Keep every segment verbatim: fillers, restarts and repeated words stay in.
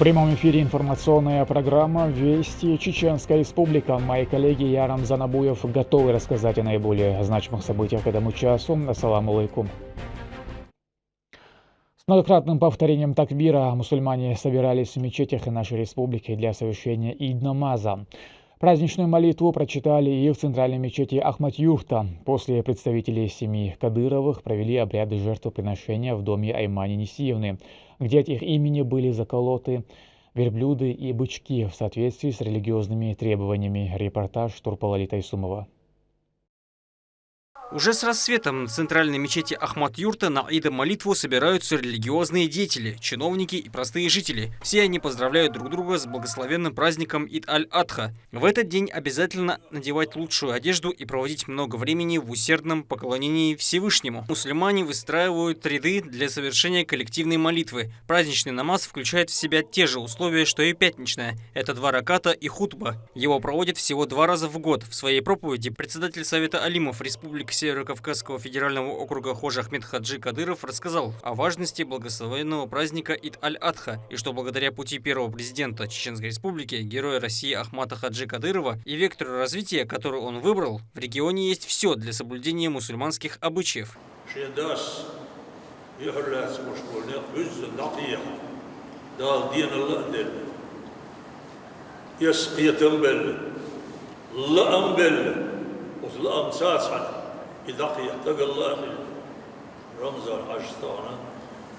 В прямом эфире информационная программа «Вести. Чеченская Республика». Мои коллеги Ярам Занабуев готовы рассказать о наиболее значимых событиях к этому часу. Ассаламу алейкум. С многократным повторением такбира мусульмане собирались в мечетях нашей республики для совершения ид-намаза. Праздничную молитву прочитали и в центральной мечети Ахмат-Юрта. После представителей семьи Кадыровых провели обряды жертвоприношения в доме Аймани Нисиевны, где от их имени были заколоты верблюды и бычки в соответствии с религиозными требованиями. Репортаж Турпалали Тайсумова. Уже с рассветом в центральной мечети Ахмат-Юрта на Ида молитву собираются религиозные деятели, чиновники и простые жители. Все они поздравляют друг друга с благословенным праздником Ид-аль-Адха. В этот день обязательно надевать лучшую одежду и проводить много времени в усердном поклонении Всевышнему. Мусульмане выстраивают ряды для совершения коллективной молитвы. Праздничный намаз включает в себя те же условия, что и пятничная. Это два раката и хутба. Его проводят всего два раза в год. В своей проповеди председатель Совета алимов Республики Северо-Кавказского федерального округа Хож Ахмед Хаджи Кадыров рассказал о важности благословенного праздника Ид-аль-Адха и что благодаря пути первого президента Чеченской Республики, героя России Ахмата Хаджи Кадырова и вектору развития, который он выбрал, в регионе есть все для соблюдения мусульманских обычаев. Шен дас юхьарлаьцамаш болу некъ буьззина дӀакхехьа, Дала денал а делла. Эс кхетам белла, лаам белла, оцу лаам цацахьана и дӀакхехьа стагалла а хилла. Рамзан-Хьаьжас тахана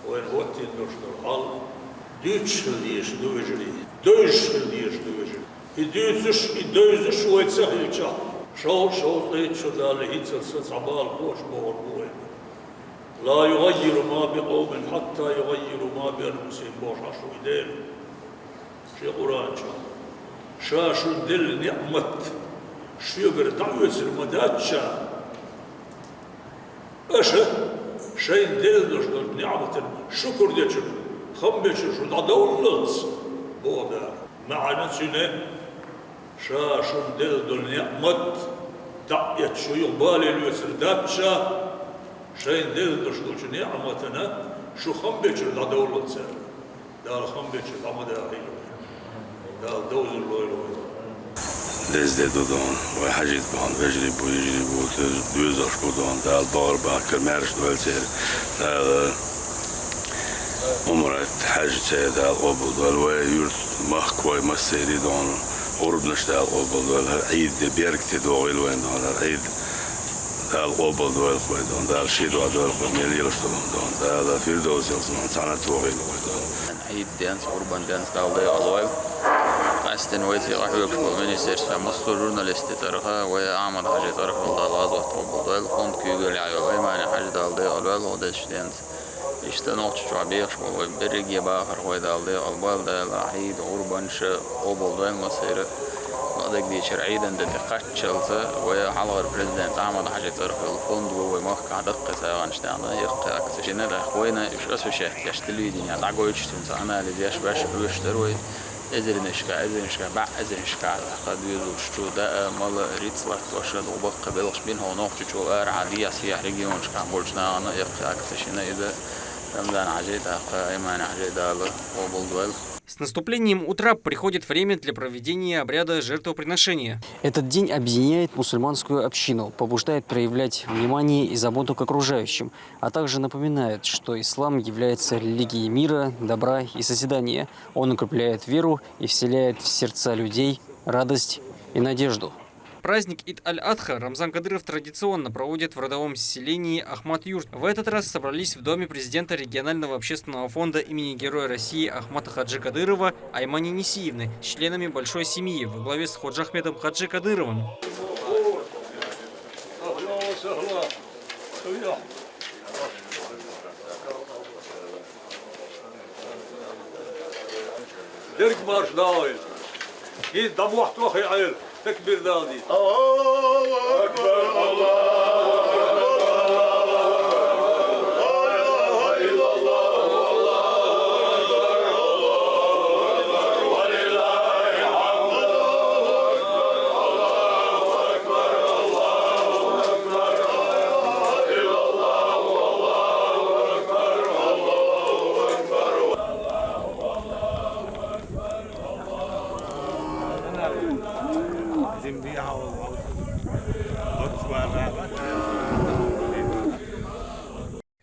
вайна хӀоттийна долуш долу хьал дуьйцуш хила дезаш ду, вежарий, девзаш хила дезаш ду, вежарий. И дуьйцуш, и девзаш вай ца хилчахь, шовзткъа, шовзткъе итт шо далале хӀинццалц сан цхьа бала кхочуш бохург бу вайна. «Ла югӀаййиру ма би къовмин хьатта югӀаййиру ма би анфусихӀим», бохуш Ӏаш ву и Дела шен Къуръан чохь. Ша шуна делла неӀмат шуьгара дӀаоьцур ма дац ша, аша шайна делла долуш долчу неӀматана шукур дечуьра, хам бечуьра шу дӀадовллалц, боху Дала. МаьӀна цуьнан, ша шуна делла долу неӀмат дӀа а эцча, шу юха бале лоьцур дац ша, шайна делла долуш долчу неӀматана шу хам бечуьра дӀадовллалц аьлла. Дала хам бечуьра дӀа ма дахийла вай. Дала довзар лойла вай. Деза де ду дона, вай хьаьжийта бахана вежарий бу, йижарий бу, церан доьзалш бу дона, Дала бахара бахкара маьрша дойла церан. Дала Умрат хьаьжцӀа Дала къобалдойла вай, юьртан махкахой массеран а дона, гӀурбанаш Дала къобалдойла, хӀара Ӏийд де беркате догӀийла вайна дона, хӀара Ӏийд Дала къобалдойла вай дона, Дала шен дуьхьа дойла вай мел лелаш долу дона, Дала Фирдовс ялсамани цхьаьна тохийла вай дона. Ӏийд денца, гӀурбан денца Дала декъалвойла. Къаьсттина вайца юкъахь хьоьгуш болу министерстван массо а журналистийн цӀарах, вай Ахьмад-Хьаьжин цӀарах Дала гӀазот къобалдойла, фонд куьйгаллехь йолу Аймани-Хьаьжа Дала декъалвойла хӀокху дезачу денца. Иштта Нохчийчохь бехаш болу вай берриге бахархой Дала декъалбойла, Дала Ӏийд, гӀурбанаш къобалдойла массеран а. Ма дагадеъчара Ӏийдан де тӀе кхаччалца вай хьалхара президент Ахьмад-Хьаьжин цӀарах йолу фонд ву вай махкахь даккхий сагӀанаш даьхна, яккхий акцеш йина, тӀаккха вайна уьш освещать еш, телевиденехь дӀагойтуш, цуьнца анализ еш, ваьш оьшуш дара вай. Эзарнашкахь, эзарнашкахь, бӀе эзарнашкахь тӀаккха доьзалш чу даа, мала, рицкъ латтош, дукха баккхий белхаш бина хӀокху Нохчийчу арахьа дехьа-сехьа регионашкахь болчу нахана яккхий акцеш йина иза. Рамзан-Хьаьжин, тӀаккха Аймани-Хьаьжин Дала къобалдойла. С наступлением утра приходит время для проведения обряда жертвоприношения. Этот день объединяет мусульманскую общину, побуждает проявлять внимание и заботу к окружающим, а также напоминает, что ислам является религией мира, добра и созидания. Он укрепляет веру и вселяет в сердца людей радость и надежду. Праздник Ид-аль-Адха Рамзан Кадыров традиционно проводит в родовом селении Ахмат-Юрт. В этот раз собрались в доме президента регионального общественного фонда имени Героя России Ахмата Хаджи Кадырова Аймани Нисиевны с членами большой семьи во главе с Ходжахметом Хаджи Кадыровым. Дерг марш дагӀийла. ХӀинца дӀамохь тохий Ӏела, такбир дала дийца. Аллаху акбар, Аллаху акбар, Аллаху акбар, ла илаха иллаллаху, Аллаху акбар, Аллаху акбар, ва лиллахил хьамд.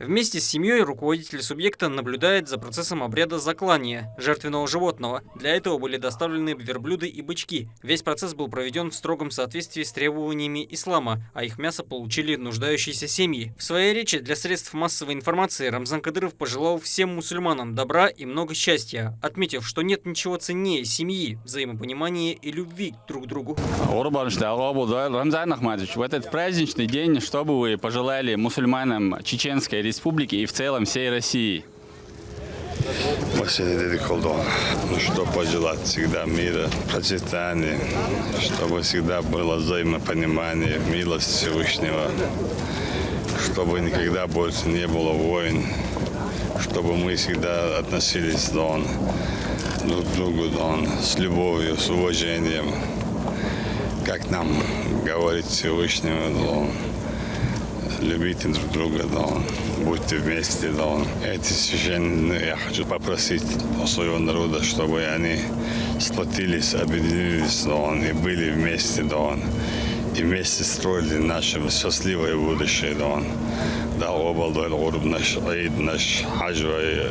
Вместе с семьей руководитель субъекта наблюдает за процессом обряда заклания жертвенного животного. Для этого были доставлены верблюды и бычки. Весь процесс был проведен в строгом соответствии с требованиями ислама, а их мясо получили нуждающиеся семьи. В своей речи для средств массовой информации Рамзан Кадыров пожелал всем мусульманам добра и много счастья, отметив, что нет ничего ценнее семьи, взаимопонимания и любви друг к другу. Урбаншта Абу Рамзан Ахматович, в этот праздничный день, что бы вы пожелали мусульманам Чеченской Республики и в целом всей России? Последний день колдун. Ну что пожелать? Всегда мира, процветания, чтобы всегда было взаимопонимание, милость Всевышнего, чтобы никогда больше не было войн, чтобы мы всегда относились, дон, друг к другу, дон, с любовью, с уважением, как нам говорит Всевышнего, дон, любите друг друга, дон, будьте вместе, дон. Эти священные, я хочу попросить у своего народа, чтобы они сплотились, объединились, дон, и были вместе, дон, и вместе строили наше счастливое будущее, дон. Да, обалдуй, гурб наш, Ӏид наш, хьажвай,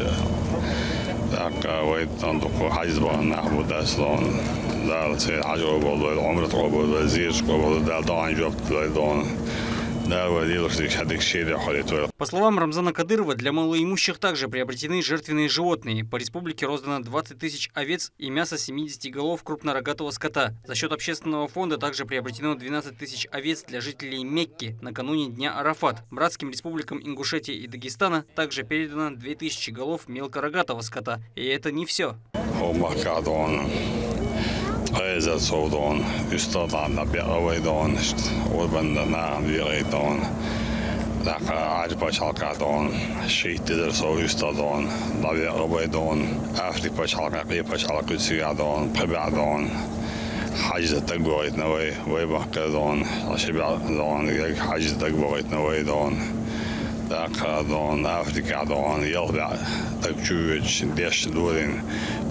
так, вай, дон, духу хьажбан нах будас, дон. Да, цей хьаж обалдуй, умрат обалдуй, зирш обалдуй, да, дон, жоп, дон. Да, вай, лилуш дик, шадик, шире, хорит, вай. По словам Рамзана Кадырова, для малоимущих также приобретены жертвенные животные. По республике роздано двадцать тысяч овец и мясо семидесяти голов крупнорогатого скота. За счет общественного фонда также приобретено двенадцать тысяч овец для жителей Мекки накануне Дня Арафат. Братским республикам Ингушетии и Дагестана также передано две тысячи голов мелкорогатого скота. И это не все. Хомакадон, Эза Содон, Юстадан, Набиавайдон, Урбанда, Наган Вирайдон, Дака Арба Шалкадон, Шейт Дезер Со Юстадон, Набиавайдон, Африка Шалка, Кипа Шалка, Куцигадон, Пабадон, Хьажи Тагбойтновай, Вайбакадон, Ашибадон, Хьажи Тагбойтновайдон, Дака, дон, Африка, дон, Ялба, так чувич, деш дурин,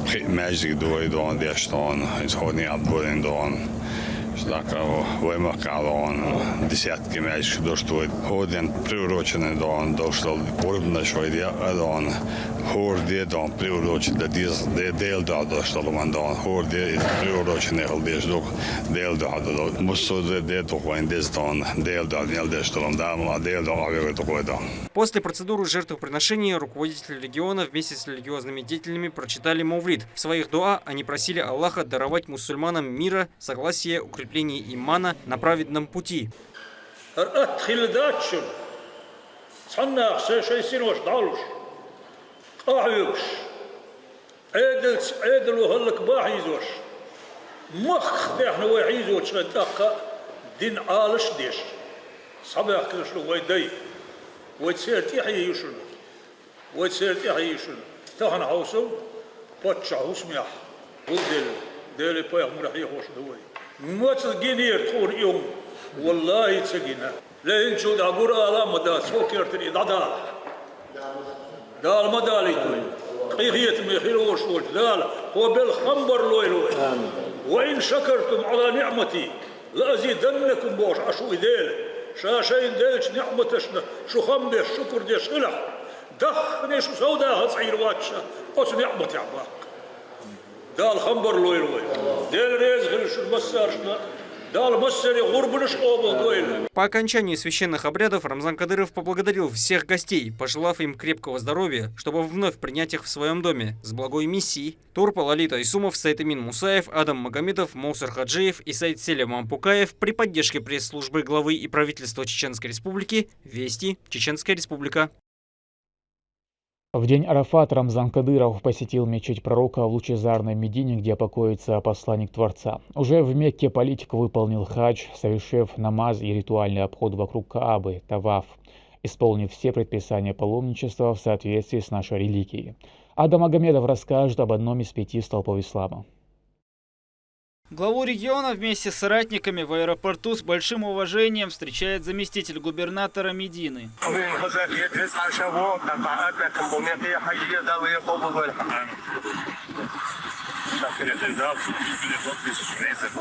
Пхи-, Magic дурай, дон, деш, дон, Исходни Абдурин, дон. Дака, Ваймака, дон, десятки Magic дош дурай. Ходен приуроченный, дон, дошло, Бурбна швайдя, дон, Хорде, дон, приурочен, да, дис, де, дел, да, дошло, ман, дон, Хорде, приуроченный, хол, деш, дух, дел, да, да, да, Мусо, де, де, дух, вайн, дес, дон, дел, да, дел, деш, дон, да, мла, дел, да, авиа, дух, вай, дон. После процедуры жертвоприношения руководители региона вместе с религиозными деятелями прочитали мавлид. В своих дуа они просили Аллаха даровать мусульманам мира, согласие, укрепление имана на праведном пути. Ар атхил дачун, цаннах шай шай синош далуш, къахьугуш, Ӏедалц-, Ӏедало хӀаллакбахьийзош, махках тӀехьна вай хьийзочу хен тӀаккха дин Ӏалаш а деш, схьабаьхкинарш ду вай дай. Вай церан тӀаьхье ю шуна. Вай церан тӀаьхье ю шуна. Тахана хьовсал, паччахь хӀусамехь гулделла, Деле пайхамара хьехош ду вай. Маца гинера тхуна и хӀума? Валлахи, ца гина. Ле, хӀинцул дӀа гур ала а ма дац, хӀокху кертара и дӀадала. Дала ма далийта вай. Къинхетаме хир волуш волчу Дала хӀокху белхан барлойла вай. Амин. «Ва ин шакартум Ӏала ниӀмати ла азиданнакум», бохуш Ӏаш ву и Дела. Ша шайна деллачу ниӀматашна шу хам беш, шукур деш хилахь, даххане шу сов дахар цӀийр вац ша оцу ниӀматехь баккха. Дала хам барлойла вай. Дела реза хила шуна массаршна. Дала массаре гӀурбанаш къобалдойла. По окончании священных обрядов Рамзан Кадыров поблагодарил всех гостей, пожелав им крепкого здоровья, чтобы вновь принять их в своем доме с благой миссией. Турпал Али Тайсумов, Сайтамин Мусаев, Адам Магомедов, Мусар Хаджиев и Сайт Селим Ампукаев при поддержке пресс-службы главы и правительства Чеченской Республики, Вести, Чеченская Республика. В день Арафат Рамзан Кадыров посетил мечеть Пророка в лучезарной Медине, где покоится посланник Творца. Уже в Мекке политик выполнил хадж, совершив намаз и ритуальный обход вокруг Каабы, таваф, исполнив все предписания паломничества в соответствии с нашей религией. Адам Агамедов расскажет об одном из пяти столпов ислама. Главу региона вместе с соратниками в аэропорту с большим уважением встречает заместитель губернатора Медины.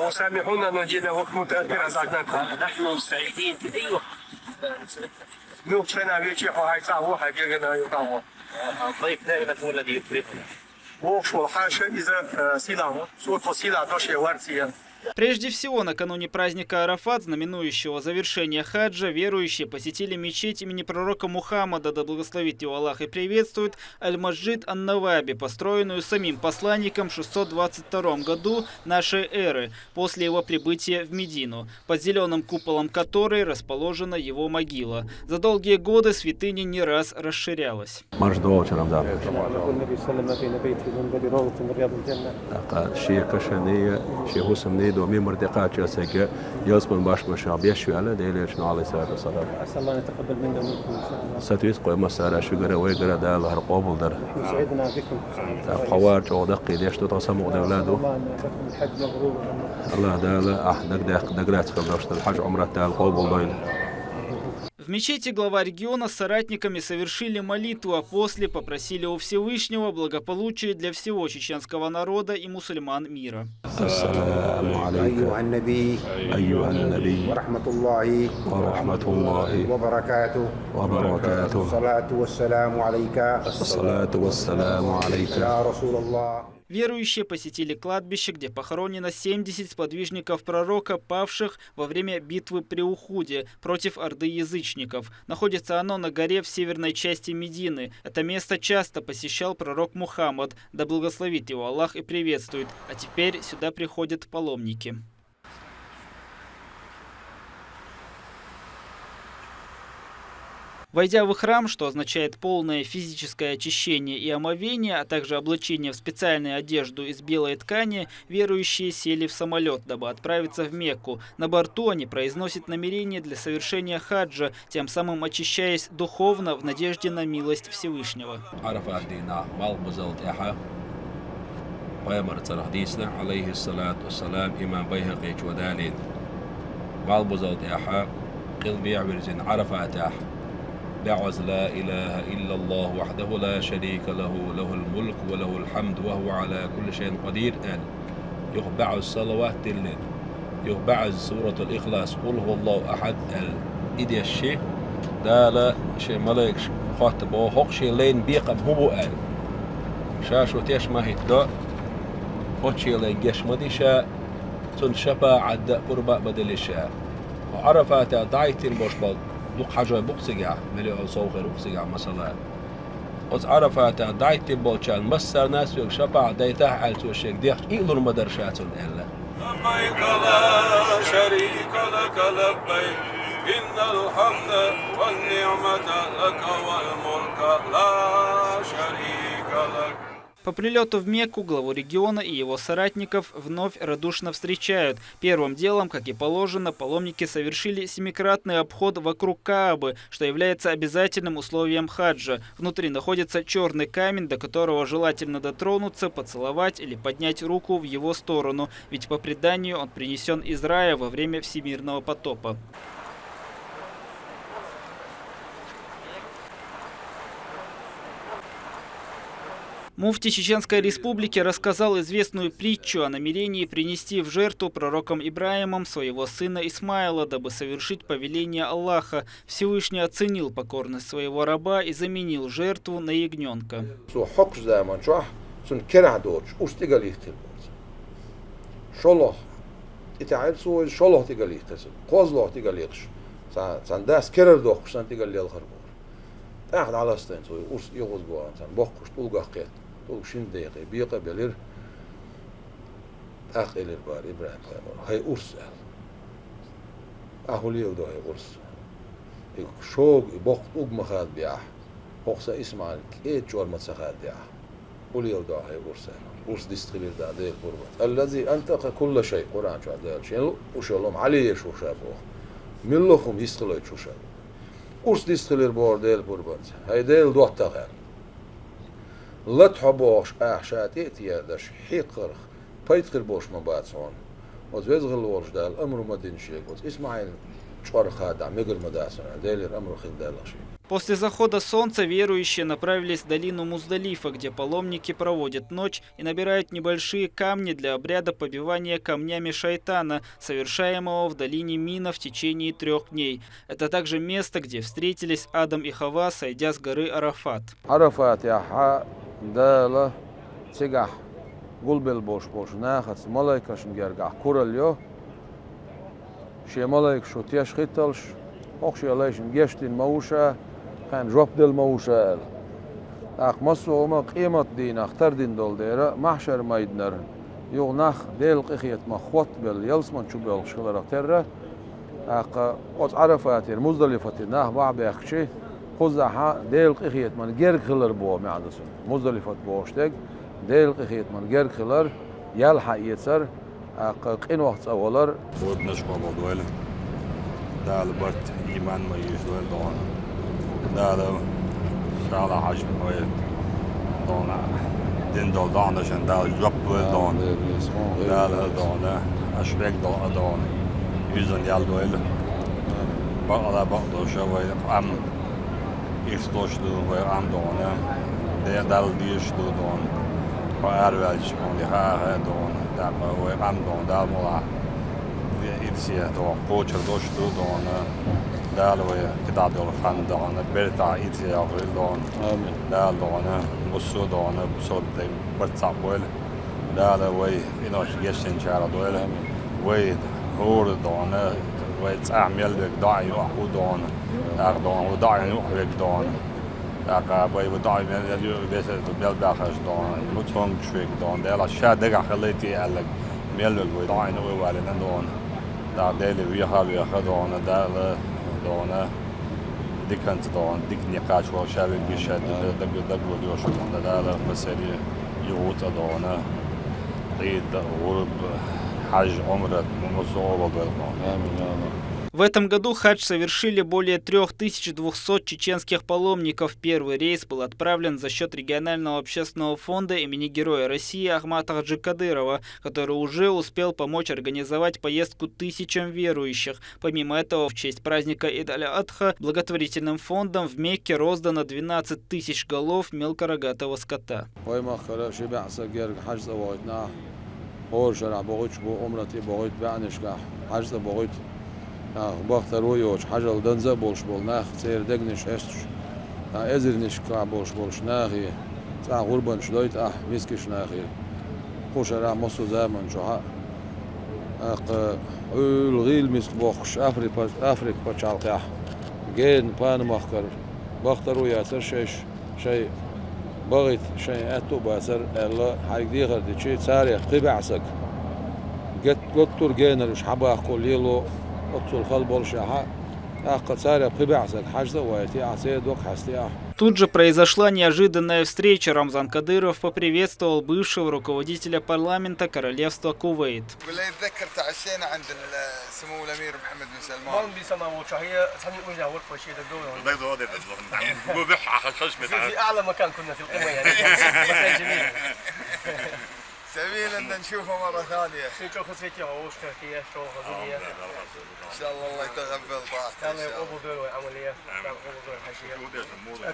وسامحونا أنه جينا وقت متأخر، أزعجناكم. نحن سعيدين في أي وقت. Ну, вчера вечер, хай цаво, хай гегена, хай цаво. الضيف دائما هو الذي يكرمنا. Вовшвал хьаша иза, э, сила, сурхо сила, доше варция. Прежде всего, накануне праздника Арафат, знаменующего завершение хаджа, верующие посетили мечеть имени пророка Мухаммада, да благословит его Аллах и приветствует, Аль-Масджид Ан-Наваби, построенную самим посланником в шестьсот двадцать втором году нашей эры, после его прибытия в Медину, под зеленым куполом которой расположена его могила. За долгие годы святыня не раз расширялась. Марш доагӀача Рамзан. النبي صلى الله عليه وسلم: ما بين بيتي ومنبري روضة من رياض الجنة. ТӀаккха шен кашамни, шен хӀусамни дола мимбар тӀа кхаччалца ялсмала башха беш ваьлла, Даьла Элчано, عليه الصلاة والسلام. أسأل الله أن يتقبل منا ومنكم إن شاء الله. Сатуьйсу-кх вай массара шуьгара, вайгара, Дала хӀара къоабалдар. ويسعدنا بكم. ТӀаккха хьо вар чӀоагӀа даккхий деш ду, тха самукъадевлла ду. أسأل الله أن يأتيكم الحج مبرورا. АллахӀ Дала ахь дагадаккха, дагадаккха хила долаш дола хьаж-Ӏумрат Дала къоабалдойла. В мечети глава региона с соратниками совершили молитву, а после попросили у Всевышнего благополучия для всего чеченского народа и мусульман мира. السلام عليك أيها النبي أيها النبي ورحمة الله ورحمة الله وبركاته. وبركاته. الصلاة والسلام عليك الصلاة والسلام عليك يا رسول الله. Верующие посетили кладбище, где похоронено семьдесят сподвижников пророка, павших во время битвы при Ухуде против орды язычников. Находится оно на горе в северной части Медины. Это место часто посещал пророк Мухаммад, да благословит его Аллах и приветствует. А теперь сюда приходят паломники. Войдя в храм, что означает полное физическое очищение и омовение, а также облачение в специальную одежду из белой ткани, верующие сели в самолёт, дабы отправиться в Мекку. На борту они произносят намерение для совершения хаджа, тем самым очищаясь духовно в надежде на милость Всевышнего. Ӏарафат дийнахьа малхбузал тӀехьа Пайхамара цӀерах дийцина, عليه الصلاة والسلام, имам БайхӀакъечо далийна. Малхбузал тӀехьа къилбехьа вирзина Ӏарафатехь баьӀаза لا إله إلا الله وحده لا شريك له، له الملك وله الحمد وهو على كل شيء قدير аьлла, юха баьӀаза салават диллина, юха баьӀаза суратул Ихлас, قل هو الله أحد аьлла, и дешши, Дала шен малайкаш хоттабо, хӀокху шен лайна бекхам хӀун бу аьлла. Ша шу теш ма хӀиттадо, кхоччалла геш ма ди ша, цунна шапаӀат дан а, пурба а ма дели ша. Хьо Ӏарафатехь дӀахӀиттина болуш болу дукха хьажой бу-кх цигахь, миллион сов хир ву-кх цигахь, масала. Оцу Ӏарафатехь дӀахӀиттина болчарна массарна а соьга шапаӀат дайтахьа аьлла, цо шега дехча, и а лур ма дара ша цунна аьлла. لبيك لا شريك لك لبيك، إن الحمد والنعمة لك والملك لا شريك لك. По прилёту в Мекку главу региона и его соратников вновь радушно встречают. Первым делом, как и положено, паломники совершили семикратный обход вокруг Каабы, что является обязательным условием хаджа. Внутри находится чёрный камень, до которого желательно дотронуться, поцеловать или поднять руку в его сторону, ведь по преданию он принесён из рая во время всемирного потопа. Муфти Чеченской Республики рассказал известную притчу о намерении принести в жертву пророком Ибраимом своего сына Исмаила, дабы совершить повеление Аллаха. Всевышний оценил покорность своего раба и заменил жертву на ягнёнка. Цо хьокхучу заман чохь цунна керахь доцуш урс тӀе гал йихкира боху. ШолгӀа тӀе таьӀира цо иза, шолгӀа тӀе гал йихкира цунна, кхозлагӀа тӀе гал йихкуш, цхьа, цхьана дас керара дохкуш санна тӀе гал лелхира боху. ТӀаккха дӀаластийна цо и урс оьгӀазбахана, царна боккхуш тӀулгах кхетта, тӀулг шина декъе бекъа а белира. ТӀаккха элира бара ИбрахӀим-пайхамара: «ХӀай урс», — аьлла. «Ахьа хӀун леладо, хӀай урс? И шога, и боккха тӀулг ма хадабехь, хӀокху сан ИсмаӀил кӀеда чӀор ма ца хададехь, хӀун леладо, хӀай урс?» — аьлла. Урс дистхилира дӀа Делан пурбанца. «الذي أنطق كل شيء», Къуръан чохь Дала: «Шен луъуш йолу хӀума хьалаеш ву ша», — боху. Милла хӀума йистхилойтуш ву ша. Урс дистхилира боху Делан пурбанца: «ХӀай Дела, доттагӀа», — аьлла. «Лата хьо бохуш ахьа ша тӀе а тӀеердаш, хьекхарх пайда хир болуш ма бац хьуна. Оцу веза хилла волуш Дала амру ма дина шега оцу ИсмаӀил чӀор хадахь мегар ма дац хьуна», — аьлла, Делера амру хилла даьлла шега. После захода солнца верующие направились в долину Муздалифа, где паломники проводят ночь и набирают небольшие камни для обряда побивания камнями шайтана, совершаемого в долине Мина в течение трех дней. Это также место, где встретились Адам и Хава, сойдя с горы Арафат. Ӏарафатехь Дала цигахь гулбелла болуш болчу нахаца малайкашна гергахь куралла йо, шен малайкаш шу теш хӀитталаш, хӀокху шен лайшна гечдина ма ву ша, кхаьнна жоп делла ма ву ша аьлла. ТӀаккха массо а хӀума къематан дийнахь тардина долу дела, маьхьшар-майданара юха нах Делан къинхетамах хоттабелла, ялсамани чу боьлхуш хиларх терра, тӀаккха оцу Ӏарафатера, Муздалифатера нах бахьа баьхкичи, кхузахьа Делан къинхетаман герга хилар боху маьӀна ду цуьнан. Муздалифат бохуш дерг Делан къинхетаман герга хилар, ял хьаэцар, тӀаккха къинойх цӀа валар. Гурбанаш къобалдойла. Дала барт, иман ма йийшадойла дона. Дала шала хьажа вай дона. Дин долу доӀанашна Дала жоп лойла дона. Дала дона. Аша хьега долу а дона. Юьззина ял дойла. Бакъала бакъдоша вай къам. Ирс долуш ду вай къам дона, де Далла дезаш ду дона, хьо араваьлча хьуна хаа хаа дона, тӀаккха вай къам дона Дала мукъалахь, ирсе дона кхочур долуш ду дона, Дала вай кхидӀа долу хан дона, бертахь ирсе йоккхур дона. Амин. Дала дона, массо а дона, бусалба дерг барт цхьаъ бойла. Дала вай къинойх гечдинчарах дойла. Амин. Вай хӀора дона, вай цӀахь мел верг доӀа юкъахь ву дона. ТӀаккха дона, ву доӀа юкъахь верг дона. ТӀаккха вай ву доӀа мел верг ю, весет мел баьхаш дона. Ву цомгуш верг дона. Дела ша дагахь хилийта аьлларг мел верг вай доӀа юкъахь валийна дона. ТӀаккха Дела веха а веха дона, Дала дона. Диканца дона, дикане кхачо ша вегги ша даг, даг, даг ло доьшу дона, Дала масари юху цӀа дона, Ӏийда, гӀурба, хьаж, Ӏумрат, муьлхха а гӀо бала дона. Амин, амин. В этом году хадж совершили более трёх тысяч двухсот чеченских паломников. Первый рейс был отправлен за счёт регионального общественного фонда имени Героя России Ахмата Хаджи Кадырова, который уже успел помочь организовать поездку тысячам верующих. Помимо этого, в честь праздника Ид-аль-Адха благотворительным фондом в Мекке роздано двенадцать тысяч голов мелкорогатого скота. Вай махкара ши бӀе саг герга хьаьж цӀа вахийтина, хӀора шарахь бохуьйтуш бу, Ӏумрате бохуьйту бӀаьннашкахь, хьаьж цӀа бохуьйту, нах бахтаро йоцуш, хьажал данза а болуш болу нах, церан дегнаш хьесташ, а эзарнашкахь болуш болуш нахе, цӀахь гӀурбанаш дойту ахь, мискаш нахе. Кху шарахь массо а заман чохь а, тӀаккха Ӏуьйла гӀийла миска бохкуш Афри-, Африка пачхьалкхехь, гена Панамахкара бахтаро яцара шайш, шайн багӀийта шайн аьтту а бацара аьлла, хьайга дехар дичи, царех пхи бӀе саг. Гет-, готтур генара уьш хьабахкхо лело, оццул хала болушехь а, тӀаккха царех пхи бӀе саг хьаьж цӀа а вахийтина ахь, церан дог хьаьстина ахь. Тут же произошла неожиданная встреча. Рамзан Кадыров поприветствовал бывшего руководителя парламента Королевства Кувейт. بالله يتذكر تعشينا عند ال-، سمو الأمير محمد بن سلمان. ما بيسمع وجهه، هي ثاني وجهه ورقة شيء دقدقة. دقدقة هذا. ببحة خشمة. في، في أعلى مكان كنا في القمة يعني. مكان جميل. سبيل أن نشوفه مرة ثانية. شو، شو خسيتي هوش كهكية، شو خذية؟ إن شاء الله الله يتقبل طاعته إن شاء الله. يقبل دول والعملية. آمين. يقبل دول الحشية.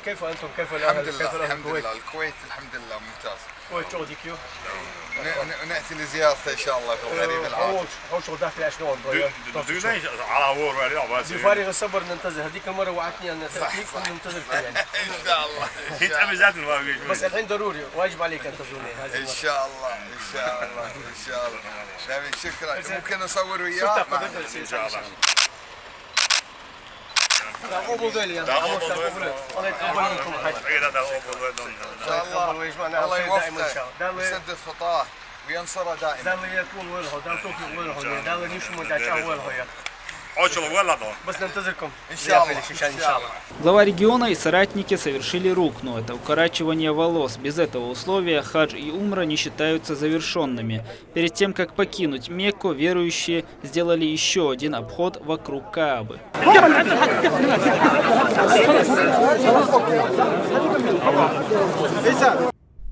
كيف أنتم؟ كيف الأهل؟ الحمد لله، كيف الأهل الحمد الكويت؟ لله. الكويت الحمد لله ممتاز. الكويت شو ديكيو؟ ن-، ن-، نأتي لزيارته إن شاء الله في القريب العاجل. حوش، حوش وداخل أشنون. دو-، دو-، دو-، دو-، على وور وعلي عباس. بفارغ الصبر ننتظر. هذيك المرة وعدتني أن ننتظركم يعني. إن شاء الله، إن شاء الله. بس الحين ضروري، واجب عليك أن تزورني هذه المرة. إن شاء الله، إن شاء الله، إن شاء الله. نعم، شكرًا. ممكن أصور وياه؟ صورتك قبل، إن شاء الله. لا، قبول دولي، يا الله يتقبل منكم الحج. إن شاء الله. الله يوفقه. الله يسدد خطاه وينصره دائمًا. بس ننتظركم. إن شاء الله. إن شاء الله. Глава региона и соратники совершили рукну. Это укорачивание волос. Без этого условия хадж и умра не считаются завершёнными. Перед тем, как покинуть Мекку, верующие сделали ещё один обход вокруг Каабы.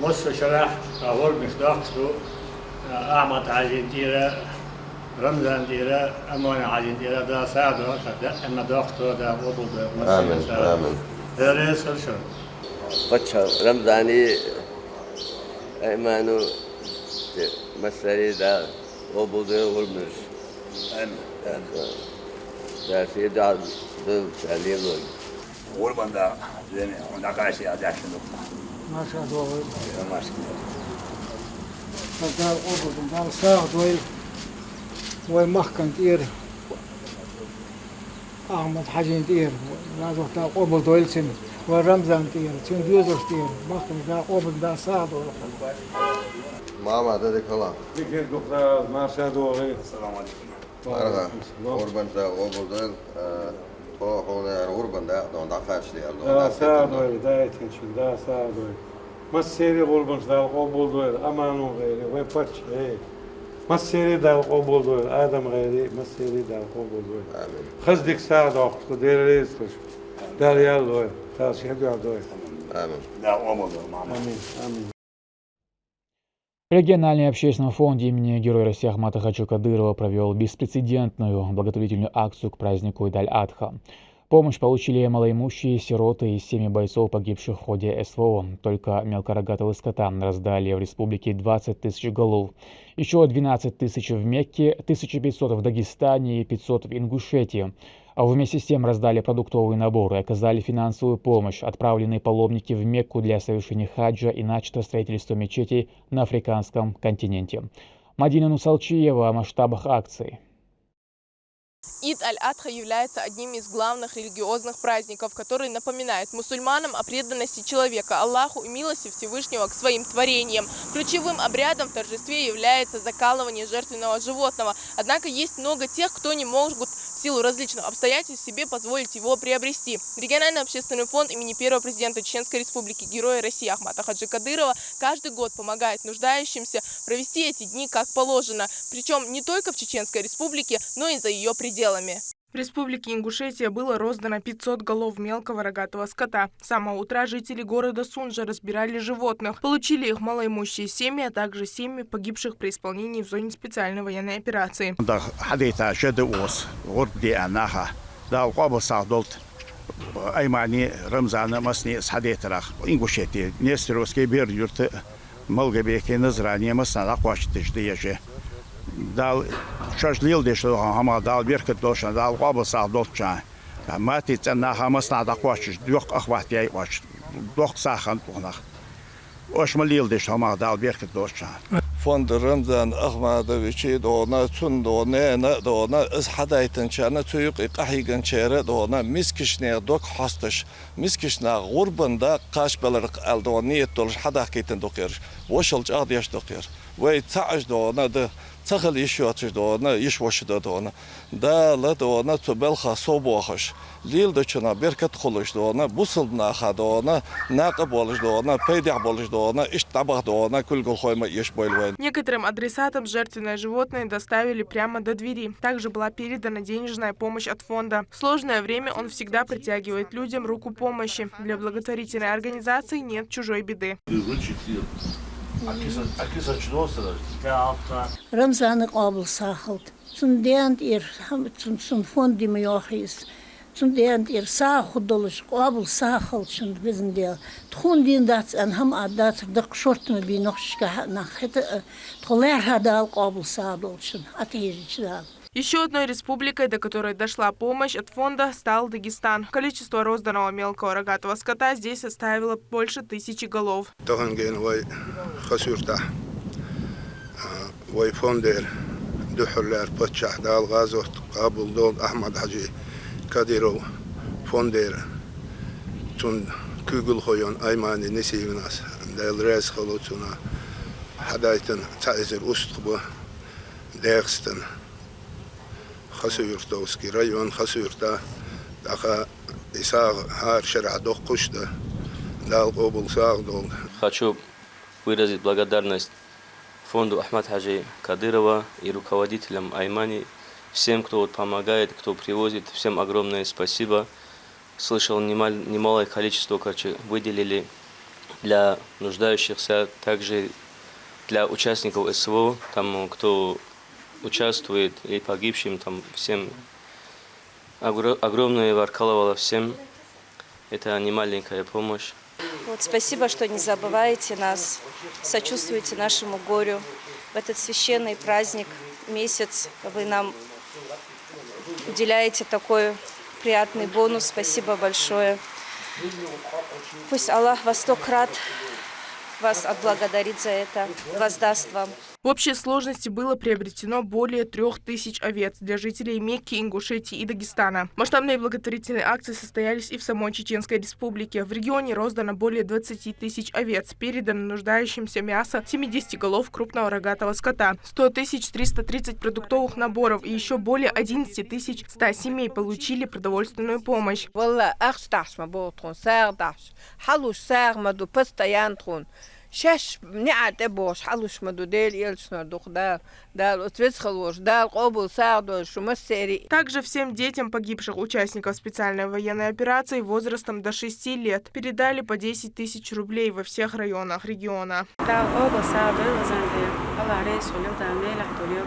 Массо шарахь оформить доккхуш ду, а, Ахьмад-Хьажин тӀера Рамзана тӀера, Аймани-Хьажина тӀера Дала сагӀа дойла, Дала доккха доккха къобал дойла. Амин, амин. Дала реза хуьлда шуна. Паччахь Рамзана, Аймани, массане а Дала къобал дойла гӀурбанаш. Амин. Дала шен дуӀа дойла, Дала лелойла. ГӀурбан да, зене, хьуна дӀакхаччалца а даьхкина ду. Маша догӀу. Маша. Дала къобал дойла, Дала сагӀа дойла. Вай махкана тӀера, Ахьмад-Хьажина тӀера, Дала къобал дойла цуьнан. Вай Рамзана тӀера, цуьнан доьзалшна тӀера, махкана Дала къобал, Дала сагӀа дойла. Мама, дадик хала. Дикир духра, Маша догӀу. Ассаламу алейкум. Марха, гӀурбанаш Дала къобал дойла, а, тхо хьуна яра гӀурбан да, дон дӀакхаччалца аьлла, дон Дала дӀакхаччалца сагӀа дойла, даийтинчун, Дала сагӀа дойла. Массеран гӀурбанаш Дала къобал дойла, Аймани гӀайре, вай паччахье. Массеран Дала къобал дойла, Аймани гӀайре, массеран Дала къобал дойла. Амин. Хаза дика сагӀа доккхуш ду, Дела реза хуьлда шуна. Дала ял лойла, Дала шен дуӀа дойла. Амин. Дала къобал дойла, мама. Амин, амин. Региональный общественный фонд имени Героя России Ахмата-Хаджи Кадырова провёл беспрецедентную благотворительную акцию к празднику Ид-аль-Адха. Помощь получили малоимущие, сироты и семьи бойцов, погибших в ходе СВО. Только мелкорогатого скота раздали в республике двадцать тысяч голов. Ещё двенадцать тысяч в Мекке, тысяча пятьсот в Дагестане и пятьсот в Ингушетии. А вместе с тем раздали продуктовые наборы, оказали финансовую помощь. Отправлены паломники в Мекку для совершения хаджа и начато строительство мечетей на африканском континенте. Мадина Нусалчиева о масштабах акции. Ид аль-Адха является одним из главных религиозных праздников, который напоминает мусульманам о преданности человека Аллаху и милости Всевышнего к своим творениям. Ключевым обрядом в торжестве является закалывание жертвенного животного. Однако есть много тех, кто не могут в силу различных обстоятельств себе позволить его приобрести. Региональный общественный фонд имени первого президента Чеченской Республики, Героя России Ахмата-Хаджи Кадырова каждый год помогает нуждающимся провести эти дни как положено, причём не только в Чеченской Республике, но и за её пределами. В Республике Ингушетия было роздано пятьсот голов мелкого рогатого скота. С самого утра жители города Сунжа разбирали животных. Получили их малоимущие семьи, а также семьи погибших при исполнении в зоне специальной военной операции. Да, хьадайта шеда ос, гӀурба деана наха. Дала къобал сагӀа долда Аймани, Рамзана, массане а схьадайтарах. Ингушетия, Нестеровский, Бер юрта, Малгобеке, Назране, массанхьа дӀакхоачийташ да еш. Дала шоаш леладеш долу хӀумах Дала беркат долуш, Дала къобал сагӀа долчча. Мати цӀен наха массанхьа дӀакхоачаш, доккха ахват яй оаш, доккха сагӀа хинна тхунах. Оаш ма леладеш хӀумах Дала беркат долчча. Фонд Рамзан Ахмадовича дона, цунна дона, нена дона, иза хьадайтинчарна, цу юкъе къахьийгинчеран дона, мискачех дог хьосташ, мискачех гӀурбан дакъа кхачбаларх аьлла дона, нийят долуш хьадахкийтина ду кхераш. Вошал чӀагӀдеш ду кхераш. Вай цхьаъ аш дона да, ца хила йиш йоцуш дона, йиш ваша дан дона. Дала дона цу белхах сов бохуш, леладечунах беркат хуьлуш дона, бусалба наха дона, накъа болуш дона, пайдехь болуш дона, иштта дӀабаха дона, кулгалхой ма эшабойла вайна. Некоторым адресатам жертвенное животное доставили прямо до двери. Также была передана денежная помощь от фонда. В сложное время он всегда протягивает людям руку помощи. Для благотворительной организации нет чужой беды. Рамзана къобал сагӀа хилда. Цуьнан дена тӀера, хьан-, цуьнан, цуьнан фонда ма йохийса. Цуьнан дена тӀера сагӀа хӀун долуш, къобал сагӀа хилда шуна, везан Дела. Тхуна дийна дац аьлла хӀума а дац, даккха шорта ма бий нохчашкахь а нах. ХӀета а тхо лаьрхӀа Дала къобал сагӀа долда шуна, Ӏатайжича Дала. Ещё одной республикой, до которой дошла помощь от фонда, стал Дагестан. Количество розданного мелкого рогатого скота здесь составило больше тысячи голов. Тахана гена вай Хасавюртахь, а, вай фондера дуьххьарлера паччахь, Дала гӀазот къобал долда, Ахьмад-Хьаьжи Кадыров фондера, цуьнан куьйгалхо йолу Аймани Несимовас, Дела реза хуьлда цунна, хьадайтина цхьа эзар устагӀа бу Дегастана. Хасавюртовский район, Хасавюрта, тӀаккха и сагӀа хӀара шарахь доккхуш а дан, Дала къобал сагӀа долда. Хочу выразить благодарность фонду Ахмад-Хаджи Кадырова и руководителям Аймани, всем, кто вот помогает, кто привозит, всем огромное спасибо. Слышал, немал-, немалое количество, короче, выделили для нуждающихся, также для участников СВО, там, кто Участвует и погибшим там всем. Огро- огромное баркалла валла всем. Это не маленькая помощь. Вот, спасибо, что не забываете нас, сочувствуете нашему горю. В этот священный праздник, месяц вы нам уделяете такой приятный бонус. Спасибо большое. Пусть Аллах во сто крат вас отблагодарит за это, воздаст вам. В общей сложности было приобретено более трёх тысяч овец для жителей Мекки, Ингушетии и Дагестана. Масштабные благотворительные акции состоялись и в самой Чеченской Республике. В регионе роздано более двадцати тысяч овец, передано нуждающимся мясо семидесяти голов крупного рогатого скота, сто тысяч триста тридцать продуктовых наборов и еще более одиннадцати тысяч ста семей получили продовольственную помощь. Валла, ахча дахьаш ма богӀу тхуна, сагӀа дахьаш. Хьалуш сагӀа ма ду, постоянно тхуна. Шаьш неӀ тӀе бохуш хьалуш ма ду, Дела элчанара дукха Дала. Дала оцу веза хила волуш, Дала къобал сагӀа дойла шу массерий. Также всем детям погибших участников специальной военной операции возрастом до шести лет передали по десять тысяч рублей во всех районах региона. Дала къобал сагӀа дойла везан Дела. Аллах реза хуьлийла, Дала мелехь долийла.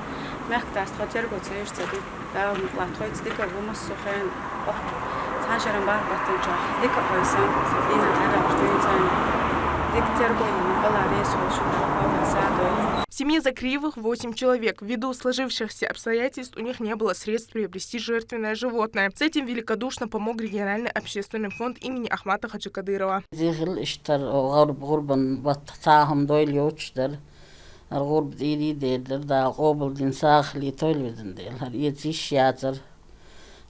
Мехкдас тхо терго ца еш ца дика. Дала мукъ лахь тхоьца дика а ву массо а хенахь. Ох, цхьана шеран бахьа баттанчохь дика а вай сан, дина дӀадахьаш дуьйна царна. Дика терго а йина, Аллах реза хуьлийла шуна, Дала къобал сагӀа дойла. В семье Закриевых восемь человек. Ввиду сложившихся обстоятельств у них не было средств приобрести жертвенное животное. С этим великодушно помог региональный общественный фонд имени Ахмата Хаджикадырова. Зихил иштар гӀурб гӀурбан бат цхьа хӀума дойла йоцуш дара. ХӀара гӀурба дийрий дер дара, Дала къобал дина сагӀа хилийтойла везан Дела. ХӀара эца йиш яцара.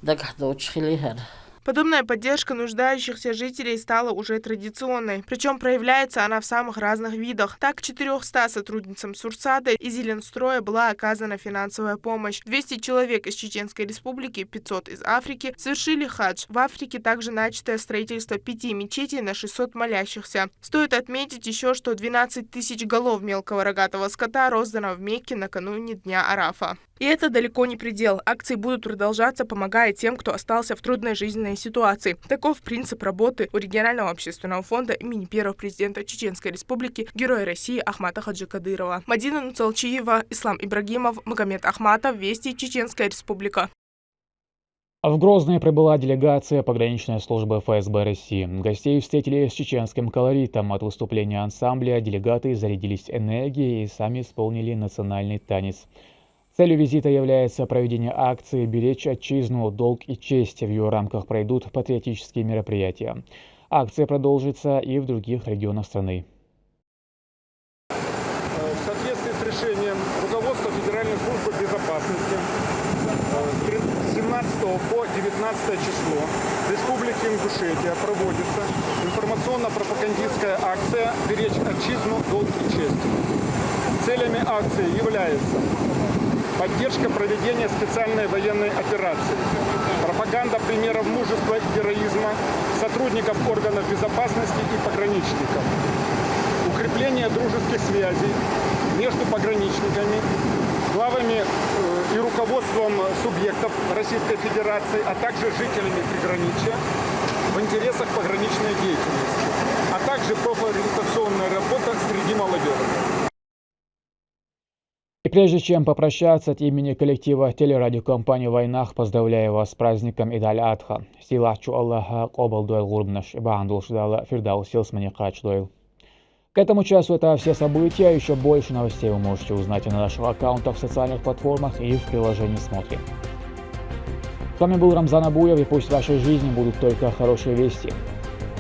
Дагахь доцуш хилий хӀара. Подобная поддержка нуждающихся жителей стала уже традиционной, причем проявляется она в самых разных видах. Так, четырёхста сотрудницам Сурсада и Зеленстроя была оказана финансовая помощь. Двести человек из Чеченской Республики, пятьсот из Африки совершили хадж. В Африке также начато строительство пяти мечетей на шестьсот молящихся. Стоит отметить еще, что двенадцать тысяч голов мелкого рогатого скота роздано в Мекке накануне дня Арафа. И это далеко не предел. Акции будут продолжаться, помогая тем, кто остался в трудной жизненной ситуации. Таков принцип работы у регионального общественного фонда имени первого президента Чеченской Республики, Героя России Ахмата Хаджикадырова. Мадина Нуцалчиева, Ислам Ибрагимов, Магомед Ахматов, Вести, Чеченская Республика. В Грозный прибыла делегация пограничной службы Ф С Б России. Гостей встретили с чеченским колоритом. От выступления ансамбля делегаты зарядились энергией и сами исполнили национальный танец. Целью визита является проведение акции «Беречь отчизну. Долг и честь». В ее рамках пройдут патриотические мероприятия. Акция продолжится и в других регионах страны. В соответствии с решением руководства Федеральной службы безопасности, э, с семнадцатого по девятнадцатое число в Республике Ингушетия проводится информационно-пропагандистская акция «Беречь отчизну. Долг и честь». Целями акции является поддержка проведения специальной военной операции, пропаганда примеров мужества и героизма сотрудников органов безопасности и пограничников, укрепление дружеских связей между пограничниками, главами, э, и руководством субъектов Российской Федерации, а также жителями приграничья в интересах пограничной деятельности, а также профориентационная работа среди молодежи. И прежде чем попрощаться, от имени коллектива телерадиокомпании «Вайнах» поздравляю вас с праздником Ид-аль-Адха. Сийлахьчу Аллаха къобал дойла гӀурбанаш, бахьана долуш Дала Фирдаус ялсамане кхачадойла. К этому часу это все события. Еще больше новостей вы можете узнать на наших аккаунтах в социальных платформах и в приложении «Смотри». С вами был Рамзан Абуев, и пусть в вашей жизни будут только хорошие вести.